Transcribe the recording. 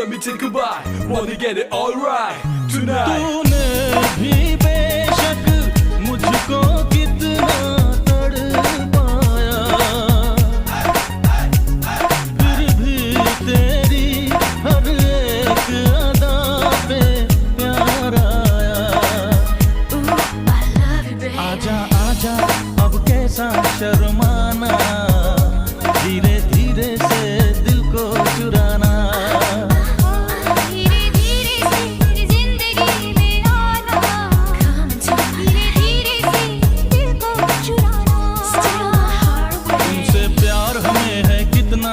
Let me take a bite. Wanna get it alright tonight. तूने भी बे